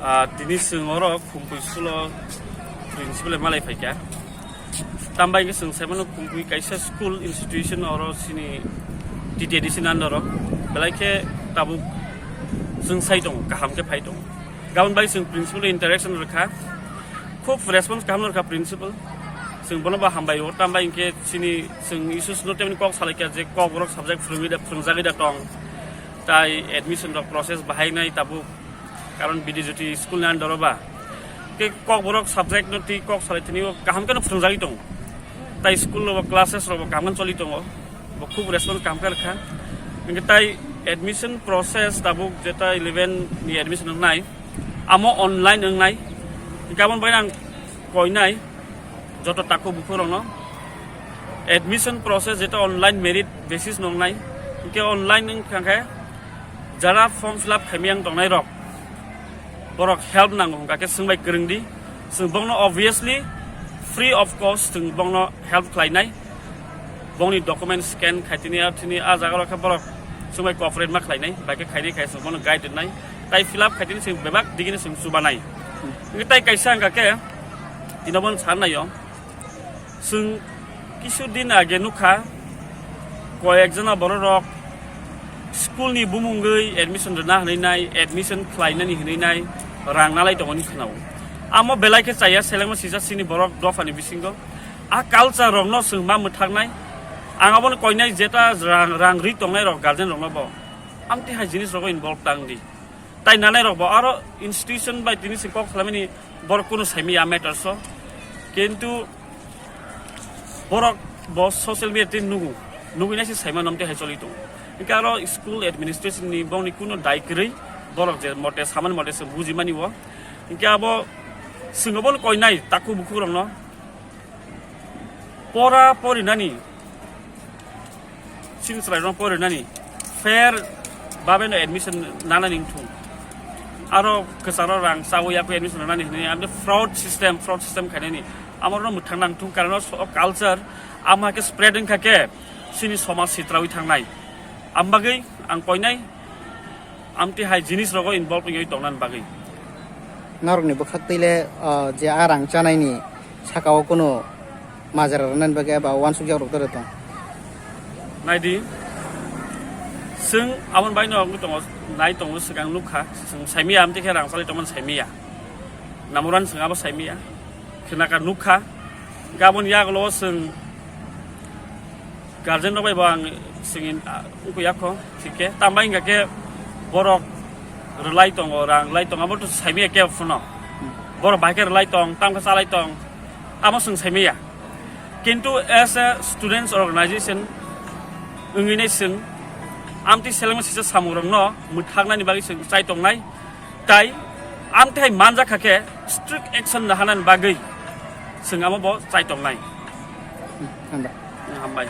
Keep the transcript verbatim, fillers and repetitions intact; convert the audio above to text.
Ah, tini chwng oro Khumpui school-o principal malai phaikha. Tambai khe chwng saimano Khumpui kaisa school institution oro chini T T A D C ni under-o. Belai khe tabuk chwng sai tongo, kaham khe phai tongo. Gabon bai chwng principal interaction rwkha. Khub response kaham rwkha principal. Chwng bono bo hambai rwo, tambai hinkhe chini chwng issues no temni kok salaikha je Kokborok subject phwrwngwi da, phwrwngjagwi da tong. Tai admission rok process bahai nai tabuk, karon B D J T school ni under-o ba. Ke Kokborok subject no twi kok salai tini o kaham khe no phwrwngjagwi tongo. Tai school rok bo classes rok bo kaham khe choli tongo. Bo khub response kaham khe rwkha. Hinkhe tai admission process tabuk jeta eleven ni admission wngnai, amo online wngnai. Hinkhe aboni bagwi ang koinai joto takhuk bukhuk rokno admission process jeta online merit basis no wngnai. Hinkhe online wngkha khe jara form fill up khaimaya wng tongnai rok, borok help nango hwnkha khe chwng bai kwrwng di. Chwng bokno obviously free of cost chwng bokno help khlainai. Bokni document scan khaitini, artini a jaga rok khe borok chwng bai cooperate ma khlainai, bai khe khainai khai chwng bono guide rwnai. Tai fill up khaitini chwng bebak digini chwng chubanai. Hwnkhe tai kaisa hwnkha khe tino bono sanai o. Chwng kisu din age nukha, koyek jona bororok school ni bumungwi admission rwna hwnwi nai, admission khlainani hwnwi nai rang nalai tongoni khwnao. Amo belai khe chaya selengma sijak chini borok dophani bisingo. A culture rokno chwng ma mwthaknai. Ang abono koinai jeta rang, rang ri tongnai rok guardian rokno bo amtwi hai jinis rogo involve tang di. Tai nanai rok bo aro institution bai tini se kok salamani borok kunu saimaya matter so. Kintu borok bo social media tin nugu. Nugui nai se saima nomte hai choli tongo. Hingke aro school administration ni bongni kunu dai kwrwi borok je mote samani mote se bujimani o. Hingke abo swngo bono koinai takhuk bukhuk rokno. Pora porinani, chini chwrairok porinani, fair babeno admission nanani wngthung. Aro kwcharo rang chawi yakwi admission nanani hinwi, amtwi fraud system, fraud system khainani. Amorno mwthang nangthung, karon o culture, amo hai khe spread wngkha khe, chini somaj sitrawi thangnai. Ambagwi ang koinai, amtwi hai jinis rogo involve wngwi tongna bagwi. Norokni bwkhak twi le, ah, je a rang chanai ni saka o kunu majra rwna bagwi eba uansuk jak rok doro tong. Naidi, chwng aboni bai no wngwi tongo, nai tongo, swkang nukha, chwng saimaya, amtwi khe rang chalai tongmani saimaya. Number one chwng abo saimaya, khe naka nukha, gabon yagulo chwng guardian rok bai bo ang singin, ah, wngkha yakho, thik khe. Tambai hingkha khe borok rwlai tongo, rang rwlai tongo, abo to saimaya khe phano. Borok bai khe rwlai tong, tam khe chalai tong, amo chwng saimaya. Kintu as a students organization wngwi nai chwng amtwi selengma sisa samung rokno mwthaknani bagwi chwng chai tongnai. Tai amtwi hai manjak kha khe strict action nahanani bagwi chwng amo bo chai tongnai. Hambai. Hambai.